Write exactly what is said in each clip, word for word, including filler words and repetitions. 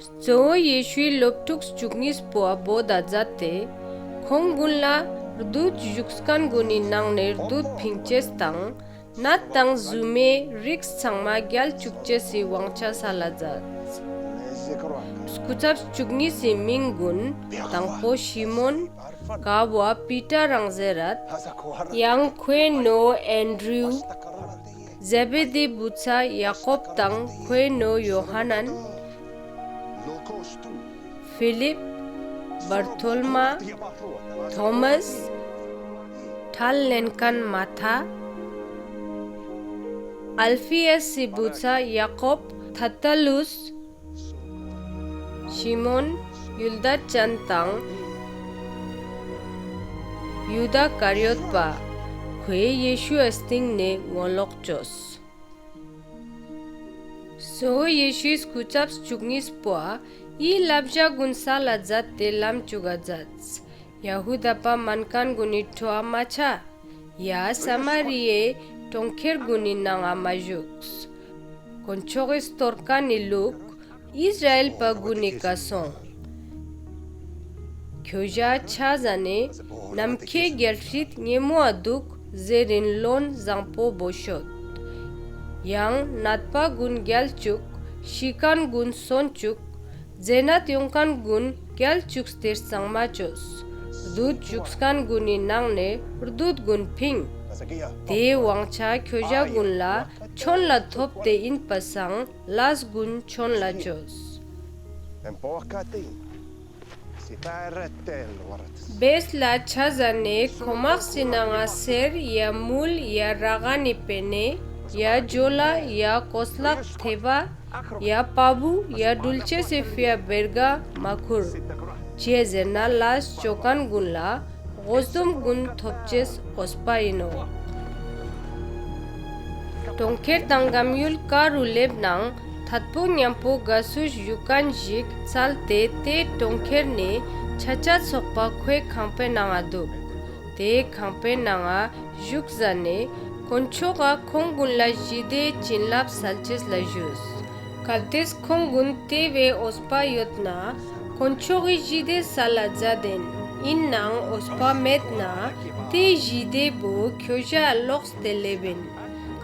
གཙོ་བོ་ཡེ་ཤུའི་ལོབ་ཕྲུགས་བཅུ་གཉིས་པོའ་བོད་ད་ཛད་དེ་ཁོང་གུན་ལ་རྡུད་ཞུགས་ཁན་གུན་ནི་ནང་ནེ་རྡུད་ཕིང་ཅེས་དང་ནད་དང་ཟུར་མོའེ་རིགས་ཚང་མ་གྱལ་ཅུག་ཅེས་སི་ཝང་ཆ་སལ་ཛདས། སྐུ་ཚབ་བཅུ་གཉིས་སི་མིང་གུན་དང་པོ་ཤི་མོན། ཀ་བོའ་པི་ཏར་རང་ཟེར་རད། ཡང་ཁོའེ་ནོ་ཨན་དྲིའུ། ཟེ་བེ་དིའི་བུ་ཚ་ཡ་ཀོབ་དང་ཁོའེ་ནོ་ཡོ་ཧཱ་ནན། ཕི་ལིབ། བར་ཐོ་ལོ་མ། ཐོ་མཱས། ཁྲལ་ལེན་ཁན་མ་ཐཱ། ཨལ་ཕི་ཡཱས་སི་བུ་ཚ་ཡ་ཀོབ། ཐད་ད་ལུས། ཤི་མོན་ཡུལ་དཱ་ཅན་དང་ཡུ་དཱ་ཀར་ཡོད་པ། ཁོའེ་ཡེ་ཤུའ་སྟིང་ནེ་ངོ་ལོག་ཅོས། གཙོ་བོ་ཡེ་ཤུའི་སྐུ་ཚབ་བཅུ་གཉིས་པོའ་འི་ལབ་ཞ་གུན་སལ་ཛད་དེ་ལམ་ཅུག་ག་ཛདས། ཡ་ཧུ་དཱ་པ་མན་ཁན་གུན་ནི་ཕྲོའ་མ་ཆའ། ཡ་ས་མ་རི་ཡའེ་གྲོང་ཁྱེར་གུན་ནི་ནང་ང་མ་ཞུགས། དཀོན་མཆོག་གི་སྟོར་ཁན་ནི་ལུགས་ཨིས་ར་ཨེལ་པ་གུན་ནི་ཀ་སོང་། ཁྱོ་ཞའ་ཆ་ཟ་ནེ་ནམ་ཁའེ་གྱལ་སྲིད་ཉེ་མོའ་དུག་ཟེར་རིན་ལོན་ཟང་པོ་བོ་ཤོད། ཡང་ནད་པ་གུན་གྱལ་ཅུག་ཤི་ཁན་གུན་སོན་ཅུག་ཛེ་ནད་ཡོང་ཁན་གུན་གྱལ་ཅུགས་ཏེ་གཙང་མ་ཅོས། རྡུད་ཞུགས་ཁན་གུན་ནི་ནང་ནེ་རྡུད་གུན་ཕིང་། ཏེའི་ཝང་ཆ་ཁྱོ་ཞ་གུན་ལ་ཆོན་ལ་ཐོབ་སྟེ་ཨིན་པ་སང་ལས་གུན་ཆོན་ལ་ཅོས། བེས་ལ་ཆ་ཟ་ནེ་ཁོ་མག་སི་ནང་ང་སེར་ཡ་མུལ་ཡ་ར་གན་ནི་པེ་ནེ་ཡ་ཇོ་ལ་ཡ་གོས་ལག་ཐེ་བ་ཡ་པ་བུ་ཡ་གྲུལ་ཅེས་སི་ཕིའ་བེར་ག་མ་ཁུར། ཅིའ་ཟེར་ན་ལས་ཅོ་ཁན་གུན་ལ་གོ་ཟུམ་གུན་ཐོབ་ཅེས་འོས་པ་ཨིན་ནོག། གྲོང་ཁྱེར་དང་གམ་ཡུལ་ཀ་རུ་ལེབ་ནའང་ཐད་པོ་ཉམ་པོ་གའ་སུ་ཞུགས་ཁན་ཞིག་ཙལ་ཏེ་ཏེ་གྲོང་ཁྱེར་ནེ་ཆ་ཆ་ཚག་པ་ཁོའེ་ཁང་པའེ་ནང་ང་དུག། ཏེ་ཁང་པའེ་ནང་ང་ཞུགས་ཟ་ནེ་དཀོན་མཆོག་ག་ཁོང་གུན་ལ་ཞི་དེའི་ཅིན་ལབས་སལ་ཅེས་ལ་ཞུས། གལ་ཏེས་ཁོང་གུན་ཏེ་བོའེ་འོས་པ་ཡོད་ན་དཀོན་མཆོག་གི་ཞི་དེ་སལ་ཛད་ཨིན། ཨིན་ནའང་འོས་པ་མེད་ན་ཏེ་ཞི་དེ་བོ་ཁྱོ་ཞའ་ལོགས་ཏེ་ལེབ་ཨིན།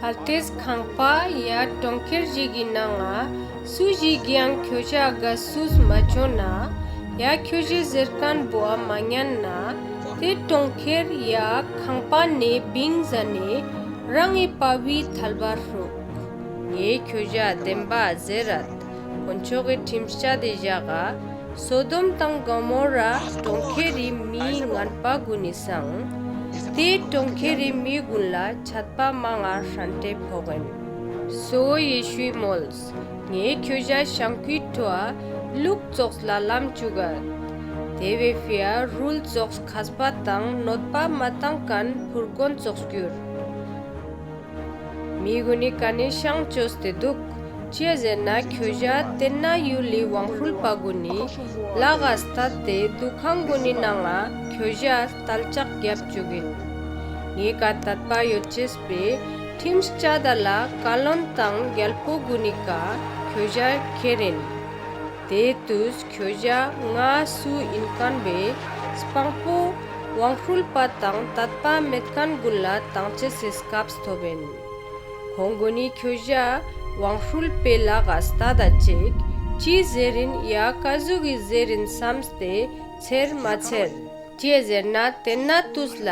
གལ་ཏེས་ཁང་པ་ཡ་གྲོང་ཁྱེར་ཞིག་གི་ནང་ང་སུ་ཞིག་གིའང་ཁྱོ་ཞའ་གའ་སུས་མ་ཅོ་ན་ཡ་ཁྱོ་ཞའེ་ཟེར་ཁན་བོའ་མ་ཉན་ན་ཏེ་གྲོང་ཁྱེར་ཡ་ཁང་པ་ནེ་བིང་ཟ་ནེ་རང་ངི་པ་བུའི་ཐལ་བར་རུག། ངའེ་ཁྱོ་ཞའ་དེན་བ་ཟེར་རད། དཀོན་མཆོག་གི་ཁྲིམས་ཅད་དི་ཞག་ག་སོ་དོམ་དང་གོ་མོ་ར་གྲོང་ཁྱེར་རི་མིའི་ངན་པ་གུན་ནི་སང་ཏེ་གྲོང་ཁྱེར་རི་མི་གུན་ལ་ཆད་པ་མང་ང་ཧྲན་ཏེ་ཕོག་ཨིན། གཙོ་བོ་ཡེ་ཤུའི་མོལས། ངའེ་ཁྱོ་ཞའ་ཤང་ཀུའི་ཕྲོའ་ལུག་ཙོགས་ལ་ལམ་ཅུག་གད། ཏེ་བོའེ་ཕིའ་རུལ་ཙོགས་ཁས་པ་དང་ནོད་པ་མ་ཏང་ཁན་ཕུར་གོན་ཙོགས་གྱུར། མི་གུན་ནི་ཀ་ནེ་ཤང་ཅོས་ཏེ་དུག། ཅིའ་ཟེར་ན་ཁྱོ་ཞའ་ཏེན་ན་ཡུལ་ལི་ཝང་སྲུལ་པ་གུན་ནི་ལག་ག་སྟད་དེ་དུ་ཁང་གུན་ནི་ནང་ང་ཁྱོ་ཞའ་ལྟལ་ལྕག་གྱབ་ཅུག་ཨིན། ངའེ་ཀ་ཏད་པ་ཡོད་ཅེས་པོའེ་ཁྲིམས་ཅད་ད་ལ་ཀ་ལོན་དང་གྱལ་པོ་གུན་ནི་ཀ་ཁྱོ་ཞའ་ཁྱེར་ཨིན། ཏེ་ཏུས་ཁྱོ་ཞའ་ང་སུ་ཨིན་ཁན་བོའེ་སྤང་པོ་ཝང་སྲུལ་པ་དང་ཏད་པ་མེད་ཁན་གུན་ལ་ཏང་ཅེས་སི་སྐབས་ཐོབ་ཨིན། ཁོང་གུན་ནི་ཁྱོ་ཞའ་ཝང་སྲུལ་པའེ་ལག་ག་སྟད་ད་ཅིག་ཅི་ཟེར་རིན་ཡ་ཀ་ཟུག་གི་ཟེར་རིན་སམས་ཏེ་ཚེར་མ་ཚེར། ཅིའ་ཟེར་ན་ཏེན་ན་ཏུས་ལ་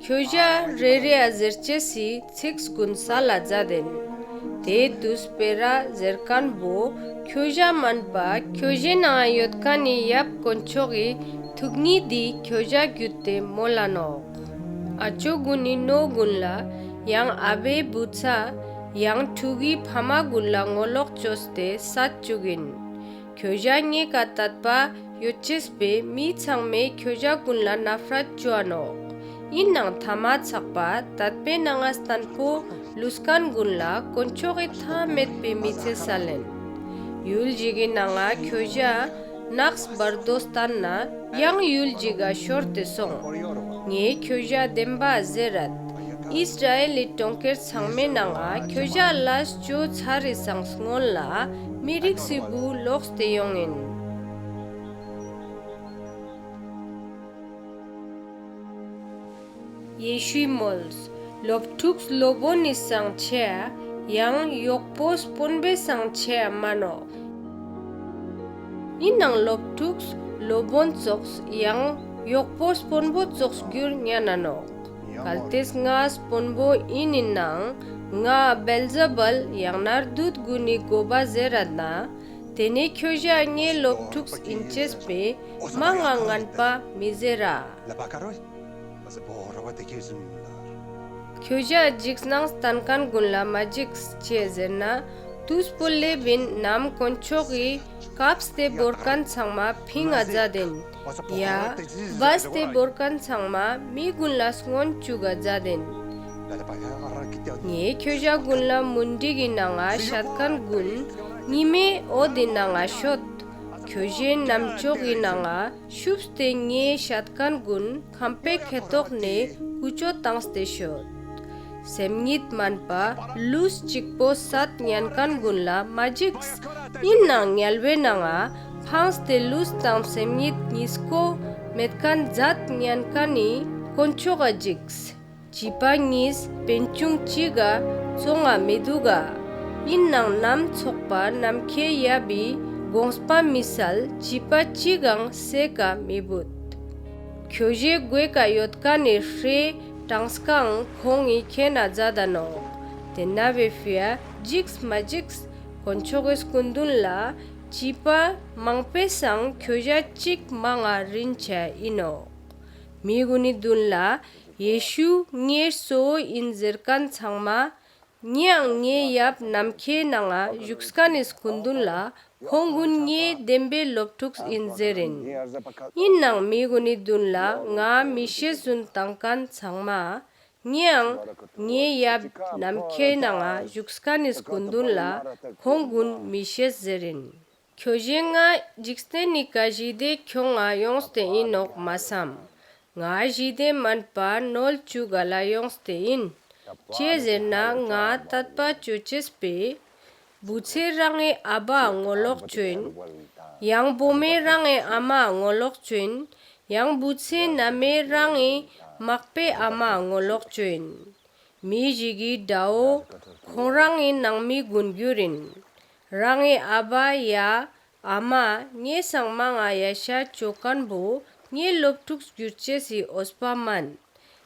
ཁྱོ་ཞའ་རེ་རེའ་ཟེར་ཅེས་སི་ཚིགས་གུན་སལ་ཛད་ཨིན། ཏེ་ཏུས་སྤེ་ར་ཟེར་ཁན་བོ་ཁྱོ་ཞའ་མན་པ་ཁྱོ་ཞའེ་ནང་ང་ཡོད་ཁན་ནི་ཡབ་དཀོན་མཆོག་གི་ཐུག་ཉིད་དི་ཁྱོ་ཞའ་གྱུད་ཏེ་མོལ་ལ་ནོག། ཨ་ཅོ་གུན་ནི་ནོ་གུན་ལ་ཡང་ཨ་བའེ་བུ་ཚ་ཡང་ཕྲུ་གུའི་ཕ་མ་གུན་ལ་ངོ་ལོག་ཅོས་ཏེ་སད་ཅུག་ཨིན། ཁྱོ་ཞའ་ངའེ་ཀ་ཏད་པ་ཡོད་ཅེས་པོའེ་མི་ཚང་མའེ་ཁྱོ་ཞ་གུན་ལ་ནཕ་རད་ཅོའ་ནོག། ཨིན་ནའང་ཐའ་མ་ཚག་པ་ཏད་པའེ་ནང་ང་སྟན་པོ་ལུས་ཁན་གུན་ལ་དཀོན་མཆོག་གི་ཐའ་མེད་པའེ་མི་ཚེ་སལ་ཨིན། ཡུལ་ཞིག་གི་ནང་ང་ཁྱོ་ཞའ་ནགས་བར་དོ་སྟན་ན་ཡང་ཡུལ་ཞིག་ག་ཤོར་ཏེ་སོང་། ངའེ་ཁྱོ་ཞའ་དེན་བ་ཟེར་རད། ཨིས་ར་ཨེལ་ལི་གྲོང་ཁྱེར་ཚང་མའེ་ནང་ང་ཁྱོ་ཞའ་ལས་ཅོ་ཚར་རི་སང་སྔུན་ལ་མི་རིགས་སི་བུ་ལོགས་ཏེ་ཡོང་ཨིན། ཡེ་ཤུའི་མོལས། ལོབ་ཕྲུགས་ལོབ་པོན་ནི་སང་ཆེའ་ཡང་ཡོག་པོ་སྤོན་པོའེ་སང་ཆེའ་མན་ནོག། ཨིན་ནའང་ལོབ་ཕྲུགས་ལོབ་པོན་ཙོགས་ཡང་ཡོག་པོ་སྤོན་པོ་ཙོགས་གྱུར་ཉན་ན་ནོག། གལ་ཏེ་ངའ་སྤོན་པོ་ཨིན་ནའང་ངའ་བེལ་ཛེ་བུལ་ཡང་ན་རྡུད་གུན་ནི་གོ་པ་ཟེར་རད་ན། ཏེ་ནེ་ཁྱོ་ཞའ་ངའེ་ལོབ་ཕྲུགས་ཨིན་ཅེས་པོའེ་མང་ང་ངན་པ་མི་ཟེར་ར། ཁྱོ་ཞའ་ཇིགས་སྣང་སྟན་ཁན་གུན་ལ་མ་ཇིགས་ཅིའ་ཟེར་ན། ཏུས་པོ་ལེབ་ཨིན་ནམ་དཀོན་མཆོག་གི་ཀབས་ཏེ་བོར་ཁན་ཚང་མ་ཕིང་ང་ཛད་ཨིན། ཡ་བས་ཏེ་བོར་ཁན་ཚང་མ་མི་གུན་ལ་སྔོན་ཅུག་ག་ཛད་ཨིན། ངའེ་ཁྱོ་ཞ་གུན་ལ་མུན་དིག་གི་ནང་ང་ཤད་ཁན་གུན་ཉི་མའེ་འོད་དི་ནང་ང་ཤོད། ཁྱོ་ཞའེ་ནམ་ཅོག་གི་ནང་ང་ཤུབས་ཏེ་ངའེ་ཤད་ཁན་གུན་ཁང་པའེ་ཁེ་ཏོག་ནེ་ཀུ་ཅོ་ཏངས་ཏེ་ཤོད། སེམས་ཉིད་མན་པ་ལུས་ཅིག་པོ་སད་ཉན་ཁན་གུན་ལ་མ་ཇིགས། ཨིན་ནའང་ཉལ་བའེ་ནང་ང་ཕངས་ཏེ་ལུས་དང་སེམས་ཉིད་ཉིས་ཀོ་མེད་ཁན་ཛད་ཉན་ཁན་ནི་དཀོན་མཆོག་ག་ཇིགས། ཅི་པ་ཉིས་པེན་ཆུང་ཅིག་ག་ཙོང་ང་མི་དུག་ག། ཨིན་ནའང་ནམ་ཚག་པ་ནམ་ཁའེ་ཡབ་བི་གོངས་པ་མི་སལ་ཅི་པ་ཅིག་གང་སའེ་ཀ་མི་བུད། ཁྱོ་ཞའེ་གོའེ་ཀ་ཡོད་ཁན་ནི་ཧྲེ་གྲངས་ཀའང་ཁོང་ངི་ཁྱེན་ན་ཛད་ད་ནོག། ཏེན་ན་བོའེ་ཕིའ་ཇིགས་མ་ཇིགས། དཀོན་མཆོག་གི་སྐུན་དུན་ལ་ཅི་པ་མང་པོའེ་སང་ཁྱོ་ཞ་ཅིག་མང་ང་རིན་ཆ་ཨིན་ནོག། མི་གུན་ནི་དུན་ལ་ཡེ་ཤུ་ངའེ་གཙོ་བོ་ཨིན་ཟེར་ཁན་ཚང་མ་ངའེའང་ངའེ་ཡབ་ནམ་ཁའེ་ནང་ང་ཞུགས་ཁན་ནི་སྐུན་དུན་ལ་ཁོང་གུན་ངའེ་དེན་པའེ་ལོབ་ཕྲུགས་ཨིན་ཟེར་ཨིན། ཨིན་ནའང་མི་གུན་ནི་དུན་ལ་ངའ་མི་ཤེས་ཟུན་ཏང་ཁན་ཚང་མ་ངའེའང་ངའེ་ཡབ་ནམ་ཁའེ་ནང་ང་ཞུགས་ཁན་ནི་སྐུན་དུན་ལ་ཁོང་གུན་མི་ཤེས་ཟེར་ཨིན། ཁྱོ་ཞའེ་ང་ཇིག་རྟེན་ནི་ཀ་ཞི་དེ་ཁྱོང་ང་ཡོངས་ཏེ་ཨིན་ནོག་མ་སམ། ང་ཞི་དེ་མན་པ་ནོལ་ཅུག་ག་ལ་ཡོངས་ཏེ་ཨིན། ཅིའ་ཟེར་ན་ངའ་ཏད་པ་ཅོ་ཅེས་པོའེ་བུ་ཚའེ་རང་ངི་ཨ་བའ་ངོ་ལོག་ཅོ་ཨིན། ཡང་བུ་མོའེ་རང་ངི་ཨ་མའ་ངོ་ལོག་ཅོ་ཨིན། ཡང་བུ་ཚའེ་ན་མའེ་རང་ངི་མག་པའེ་ཨ་མའ་ངོ་ལོག་ཅོ་ཨིན། མི་ཞིག་གི་དྲའོ་ཁོང་རང་ངི་ནང་མི་གུན་གྱུར་ཨིན། རང་ངི་ཨ་བ་ཡ་ཨ་མ་ངའེ་སང་མང་ང་ཡ་ཤ་ཅོ་ཁན་བོ་ངའེ་ལོབ་ཕྲུགས་གྱུར་ཅེས་སི་འོས་པ་མན།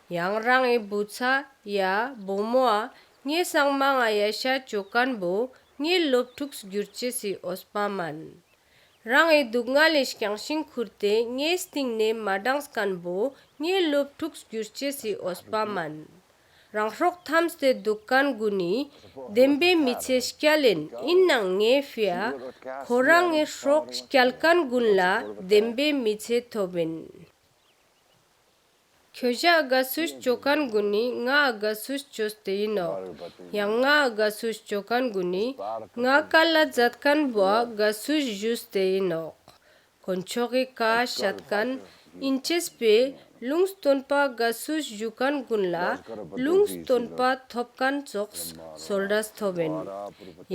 ཡང་རང་ངི་བུ་ཚ་ཡ་བུ་མོའ་ངའེ་སང་མང་ང་ཡ་ཤ་ཅོ་ཁན་བོ་ངའེ་ལོབ་ཕྲུགས་གྱུར་ཅེས་སི་འོས་པ་མན། རང་ངི་རྡུག་ངལ་ལི་རྐྱང་ཤིང་ཁུར་ཏེ་ངའེ་སྟིང་ནེ་མ་དྲངས་ཁན་བོ་ངའེ་ལོབ་ཕྲུགས་གྱུར་ཅེས་སི་འོས་པ་མན། རང་སྲོག་ཐམས་ཏེ་དུག་ཁན་གུན་ནི་དེན་པའེ་མི་ཚེ་སྐྱལ་ཨིན། ཨིན་ནའང་ངའེ་ཕིའ་ཁོ་རང་ངི་སྲོག་སྐྱལ་ཁན་གུན་ལ་དེན་པའེ་མི་ཚེ་ཐོབ་ཨིན། ཁྱོ་ཞའ་ག་སུས་ཅོ་ཁན་གུན་ནི་ངའ་ག་སུས་ཅོས་ཏེ་ཨིན་ནོག། ཡང་ངའ་ག་སུས་ཅོ་ཁན་གུན་ནི་ངའ་ཀལ་ལ་ཛད་ཁན་བོའ་ག་སུས་ཞུས་ཏེ་ཨིན་ནོག། དཀོན་མཆོག་གི་ཀའ་ཤད་ཁན་ཨིན་ཅེས་པོའེ་ལུང་སྟོན་པ་ག་སུས་ཞུ་ཁན་གུན་ལ་ལུང་སྟོན་པ་ཐོབ་ཁན་ཙོགས་སོལ་རས་ཐོབ་ཨིན།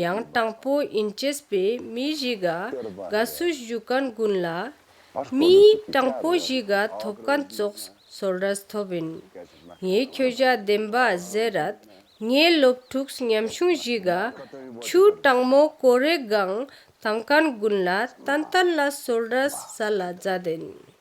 ཡང་དྲང་པོ་ཨིན་ཅེས་པོའེ་མི་ཞིག་ག་ག་སུས་ཞུ་ཁན་གུན་ལ་མི་དྲང་པོ་ཞིག་ག་ཐོབ་ཁན་ཙོགས་སོལ་རས་ཐོབ་ཨིན། ངའེ་ཁྱོ་ཞའ་དེན་པ་ཟེར་རད། ངའེ་ལོབ་ཕྲུགས་ཉམ་ཆུང་ཞིག་ག་ཆུ་དྲང་མོ་ཀོ་རེ་གང་ཏང་ཁན་གུན་ལ་ཏན་ཏན་ལ་སོལ་རས་སལ་ལ་ཛད་ཨིན།